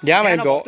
Ndiangv maaih mbuoqc.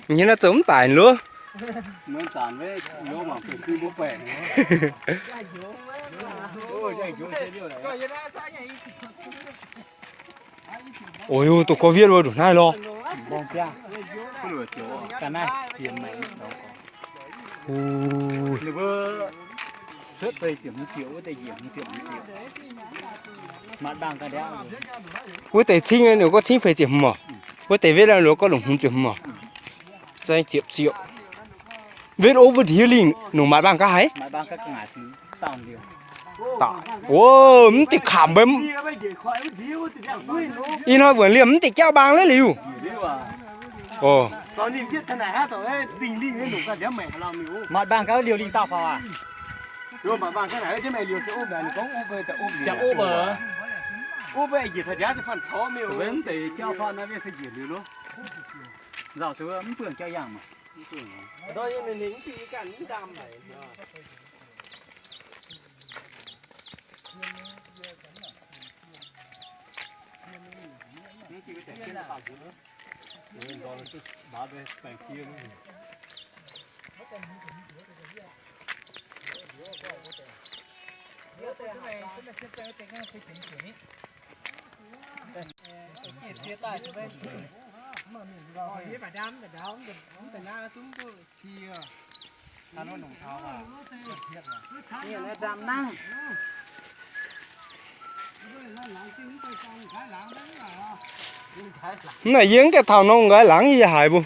Nyei naaiv zoux mv daic loh. Oix zuqc duqv gorngv wiev wuov nduqc naaiv lorh. Wuov deix cingv ninh gorngv cingv feix ziepc hmz oc. Wuov deix wetv ninh gorngv longc hmz ziepc hmz oc. Zaeng ziepc ziepc. Wetv ov wuov ndiev lingh nongc maaih bang gaax haic. Daic, o, mv diuh kamx mbuo. Ih hnoi wuonc liemh mv diuh jauv bang laiv liuz. O, maaih bang gaax liouh lingh dauh faaux aac. Jangx opv oc. Mv deix jauv faaux naaiv se njiec liuz loh. Nzauh se mv buangh jauv yangh maah. Mv naaic yie mv gaengh taux nor nqaiv laangz yie haiz mbuo.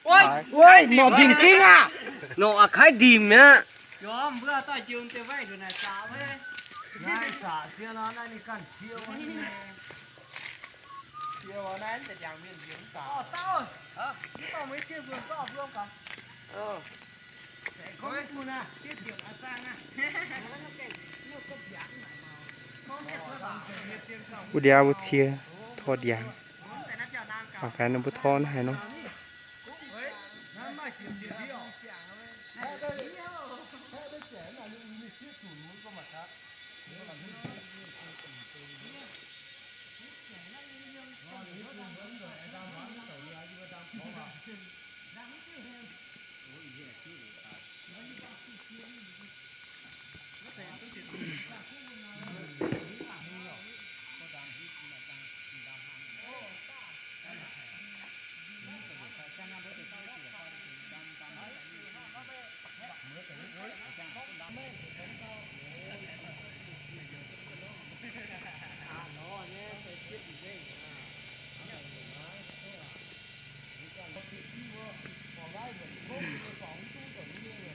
Oi, norm ndin gingh aqv. Norm a'kaiv ndimc mi'aqv. Wuov ndiangx mbuo cie tor ndiangx. Mangc gaax ninh mbuo tor naaiv haaix nor.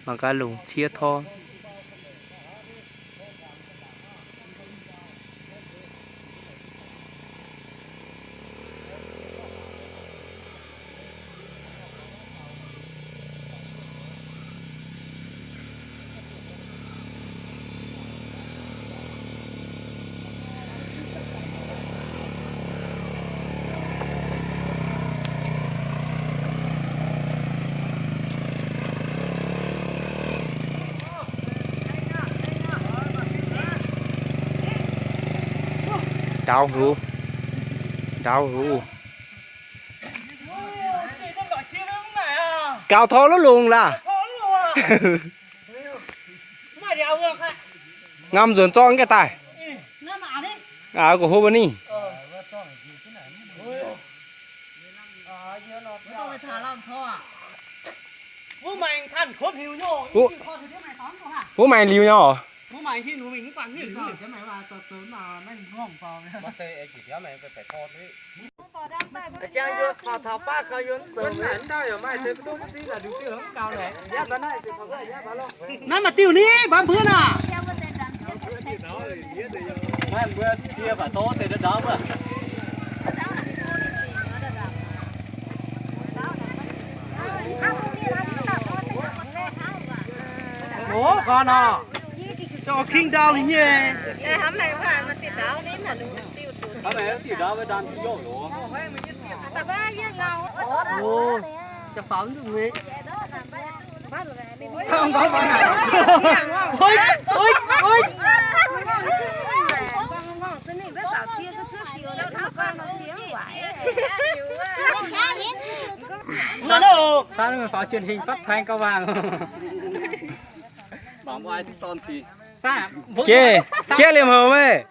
Mangc gaax longc ciev tor. Ndau hlo, ndau hlo. Gaux tor luv longx laac. Ngam nzuonx zorqv gaengh daaih. Aa, ga'hopv ninh. Wuov maengx liuz nyei oc. Naaiv maaih diuh ni, mbaamv mbuo naah. Ov, gorn nor. Zoux king ndau nyei. Sáng nay pháo truyền hình phát thanh Cao Bằng. Jiex, jiex liemh houx meih.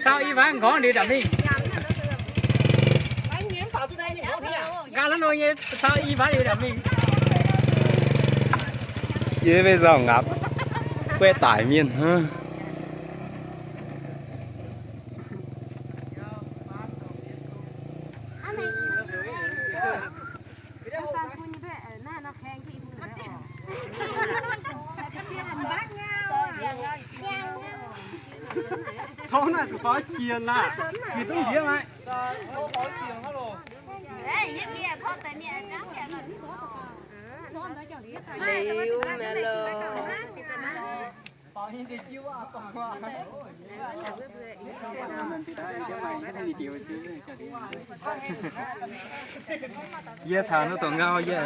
Sau i ván nqorngv liuz ndapc mingh. Nqaang la'lo nyei sau i ván liuz ndapc mingh. Yie mbuo nzauh ngapv, guaih daic mienh hnangv. Cov naaiv zuqc faaux jiex naaic, jiex duqv ndiev maah. Liuz mi'aqv loh. Yie taux naaiv dongh ngau, yie,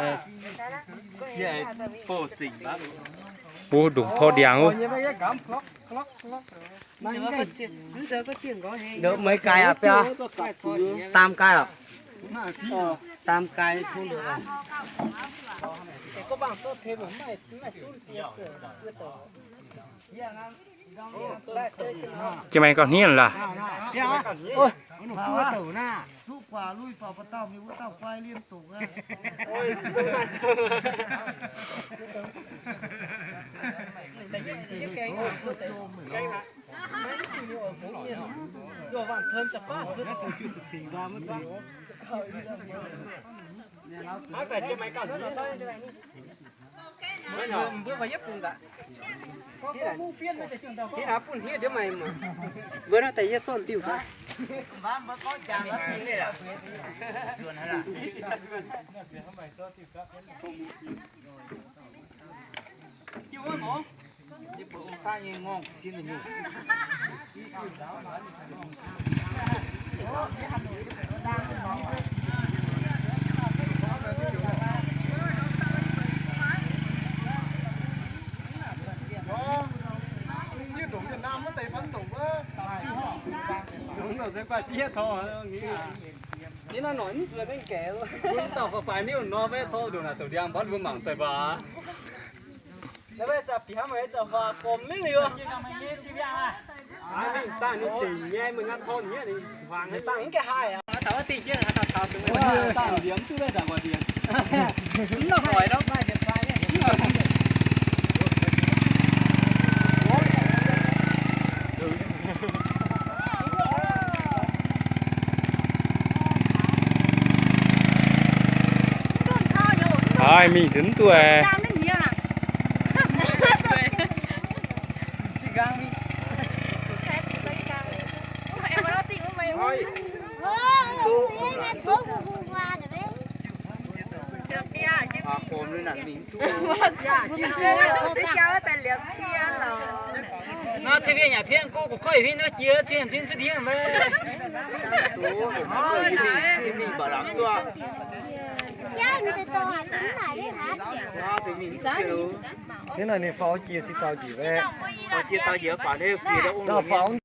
yie bouh zingc baav. Wuov ndongc tor ndiangx wuov. Maiv gai aqv, biaa. Daam gai aqv. Daam gai bun. Jiex maengx gauh hniev laac. Mbuo naaiv daaih yie zorqv diuh gaax. Yie naaiv noic mv zueiz mengh gaeqv. Mbuo dauh faix-faix niuv nor, maiv tov ndongc naaic douc ndiangx mborqv mbuo mangc daaih baac. Naaiv maiv za'gengh bieqc hnangv, maiv za'gengh huaax gomh liuz liuz. Dangh ninh dingc nyei, meih naaiv tov hniev ninh huaang dangh mv gaengh haih aqv. Dangh ndiemx duqv naaiv daaih mbuo ndiemx. Mv nor hoic nor. Haiz mingh nzunc mv duqv. Nor cen mienh yaac pienv gu, gu'kuotv fih nor jiex cen zinh cuotv ndiev maiv. Hnangv naaic ninh faaux jiex se dauh njiec, faaux